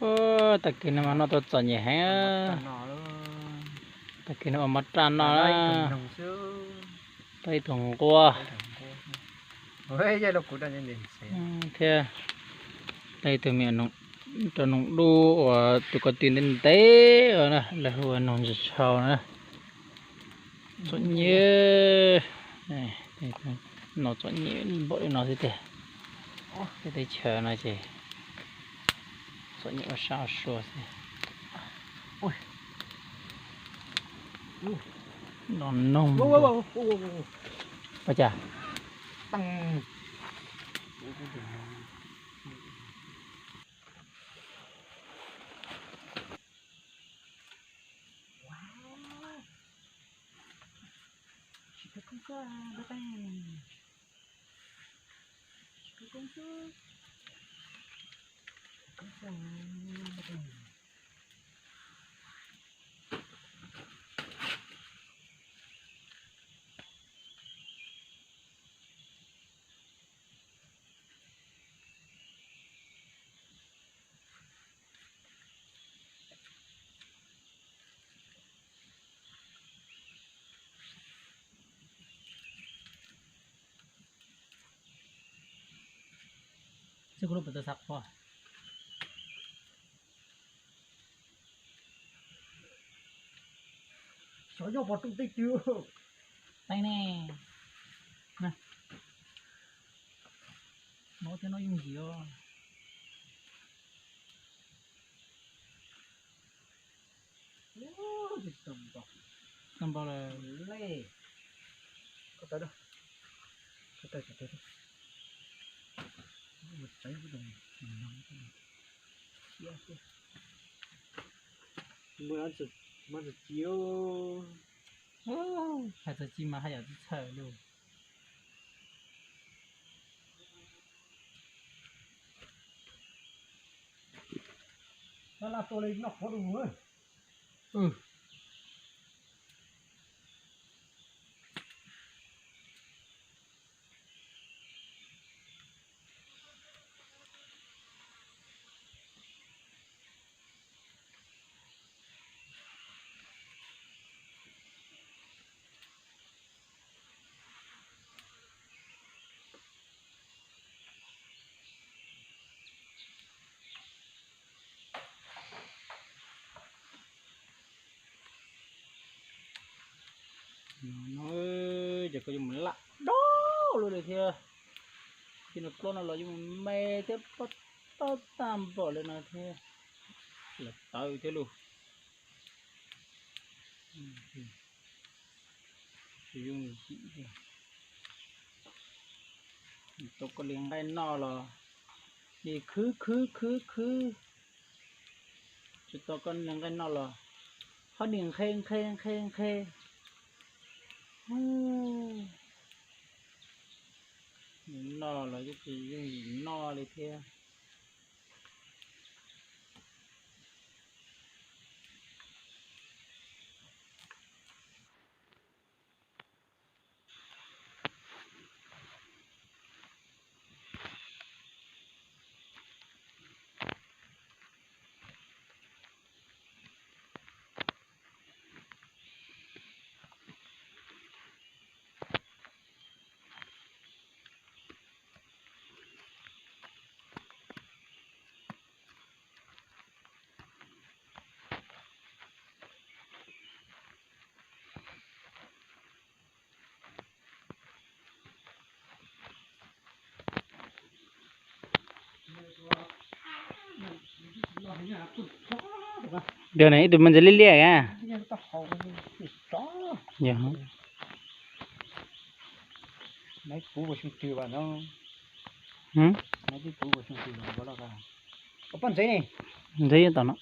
Tag kis no mas noj tau txom nyem heev. Tag kis no ua mov raj noj na. Tau ib tug nquab thiab tau ib tug me rau noog dub uas tus ko tw ntev ntev na, lawv hu ua noog ntsis tshau na. Txom nyem, noj txom nyem npaum li no xwb tiag. Peb teb chaws no ces txom nyem ua sab ua sua xwb. Noj noog, ua cas? Xib kuv lub pem tau xav qhuav. Xyov yog pom tus twg twg. Teeb ne. Nov thiab no yooj yim os. Tau npau lawm. Hais txog ci mas haj yam txawj txhawj lug. No ces koj yuav mus laj dab lug li thiab. Ces nws plaub no los yuav mus me thiab pob tag npaum li no thiab. Lawv tawv thiab lug. Tsis yooj yim li. Tau koj li nqaij noj los nim khwv khwv khwv khwv. Tsis tau koj li nqaij noj los ho nim nqhe nqhe nqhe nqhe. Noj los yeej tsis yooj yim noj li thiab. Dua na ib tug me ntsis liab liab a. Yog. Ntxeev tom no.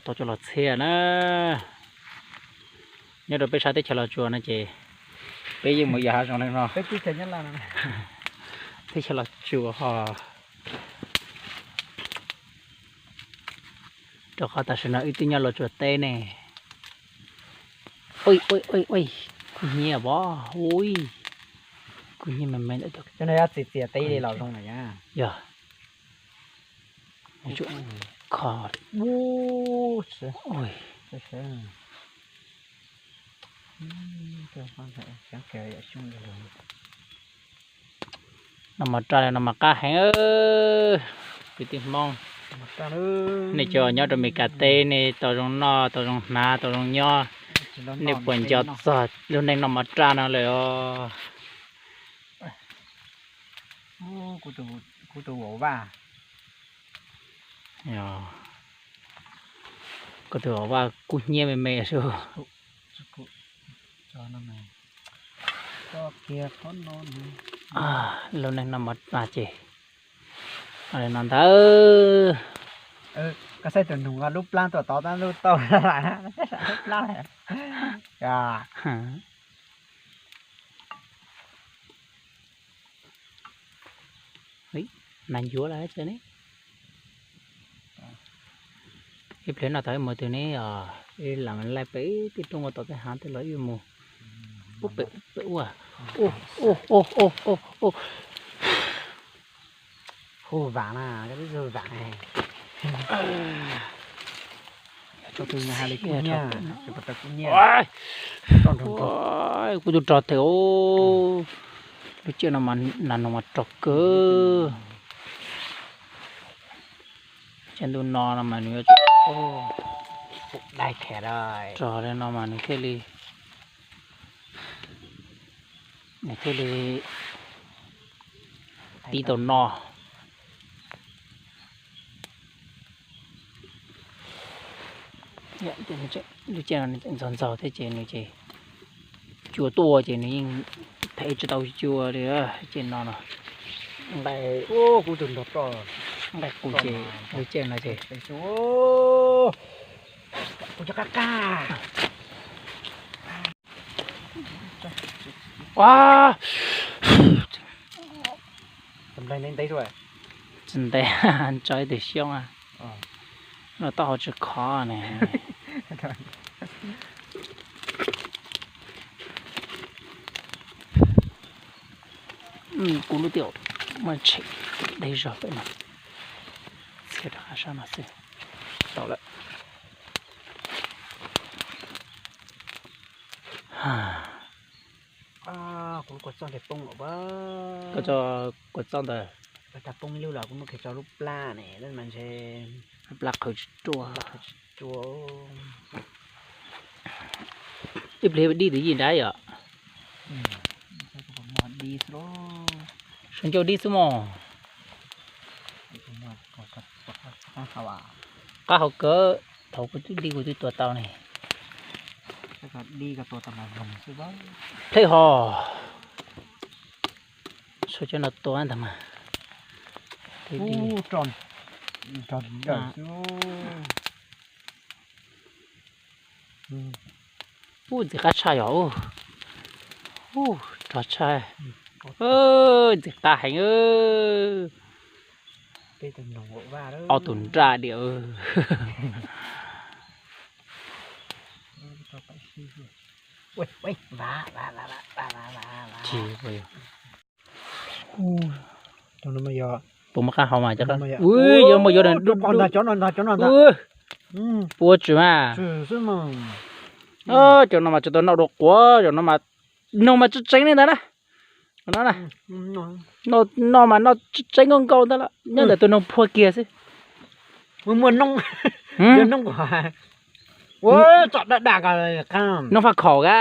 Tau coj los txhiaj na. Nyob rau peb sab teb chaws Los Tsuas no ces peb yeej mus yos hav zoov li no. thiab xyov los tsuas ho. Rau qhov tam sim no wb twb nyob Los Tsuas teb ne. Ui ui ui ui, kub hnyiab vov, ui, kub hnyiab me me ntawm. Cov no yog txiv txias teb li los zoo na yog. Yog. Kho. No mas raj no mas qab heev. Kwv tij Hmoob, nej cov nyob rau Meskas teb nej tau zoo noj tau zoo hnav tau zoo nyob, nej puas nco txog lub neej noj mov raj no lawm os? Kuv tus vauv vaj, kuv tus vauv vaj kub hnyiab me me xwb. Lub neej noj mov raj ces no ntag. Koj saib tus noog lub plab tuaj tod tab lub tauj lub plab. Nas yuav lawm ne. Ib pliag no tau ib mus twg ne, lam laij pem tij rooj ua tom tej hav tej los ib mus. Pem ua, hu vam na, hu vam. Kuv tus rog tes, lub tsiaj no mas nas noog mas rog kawg. Tsiaj ntuj no no mas nws rog li no mas nws thiaj li, nws thiaj li tib tau no. Lub tsiaj no ntxaug ntxaug thiab ces nws ces cua tuaj ces nws yeej thev tsis tau cua li. Tsiaj no no, nqaij, nqaij qus ces lub tsiaj no ces tsis ntev, tso ib tug xyoob no taub hau tsis khov ne. Kuv lub tiam muaj tshem deb zog pem no, txhia rov qab sab no xwb. Tau lawm. Kuv lub kua txob ntawd poob lawm. Koj tso kua txob ntawd. Koj tso poob ib lub los kuv muab kiag tso lub plab ne, lub mas ntshe lub plab qhwv tsis ruaj. Ib pliag dib twb yim nrab yom. Sawv ncauj dib xwb mog. Qab hau kawg, thaum kuv twb dib kuv twb tua tau ne. Pleb ho, tshuav cov no tua ntag mas. Ub, ntxim qab tshaj yom. Ub, rog tshaj. Ntxim qab heev. Ob tug nraj diam. Puas muaj qab hau mas cov, ui, yog muaj yuav, puas tsum mas. Cov no mas tsis tau noj dua quav, cov no mas noog mas tseeb tseeb li ntag na. No, no mas noj tseeb tseeb nkauj nkauj ntag lawm, nyob ntawm tus noog phua kiag xwb. Muaj noob, noob, noob faj khaum ka.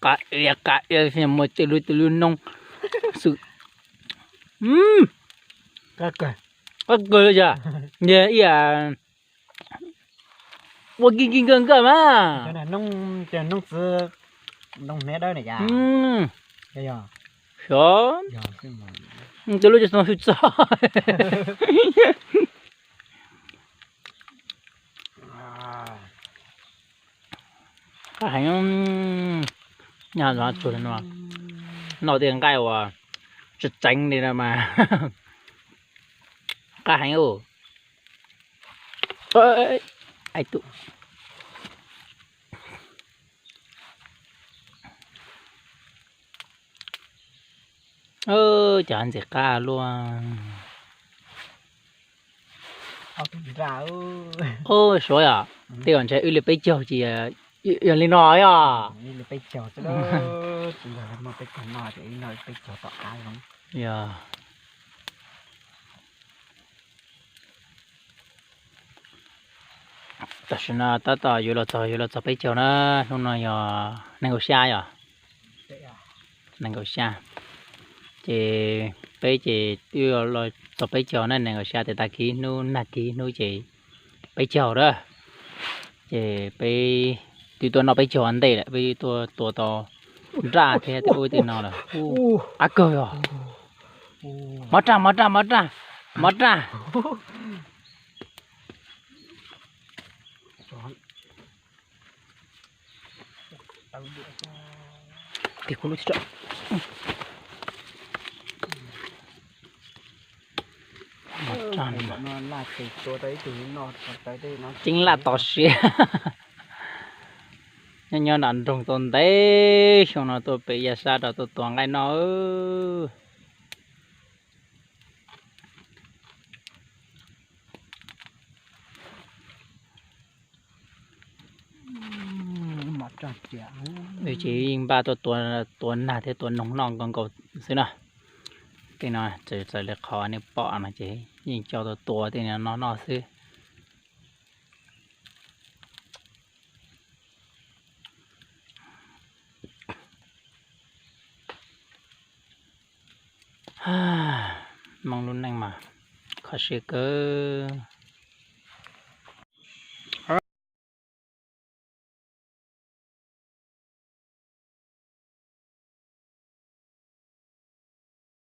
Qa ia qa ia, muaj tej lub tej lub noob xwm. Qab kawg li cas, niag ib yam ua nkig nkig nkawg nkawg mas. Noob txiv, noob hniav dawb ne yom. Xyov, tej lub cov no xwm txog. Qab heev, nyob tsuag li no, noj tej nqaij uas tseem ceev li no mas qab heev. Cov ntxim qab luaj. Suav yom, tej zaum ntshe wb li peb caug ces yog li no yom. Yog. Tam sim no tab tom yuav los txog, yuav los txog peb caug na, hnub no yog nees nkaum xya yom. Nees nkaum xya. Ces peb ces twb los txog peb caug na, nees nkaum xya tes tag kis hnub nag kis hnub ces peb caug na. Ces peb twb tuaj noj peb caug ua ntej lawm, peb tuaj tua tau nraj thiab tej ub tej no lawm. Qab kawg os. Mov raj, mov raj, mov raj, mov raj. Ceeb laj tos siab. Nyob nyob nram nroog tau ntev xyoo no tuaj pem yaj sab rau tuaj tua nqaij noj. Ces yeej npaj tuaj tua nag thiab tua noog noj nkaus nkaus xwb na. Tej no txawm li qhov nej pom no ces yeej coj tuaj tua tej no noj xwb. Hmoob lub neej mas kho siab kawg.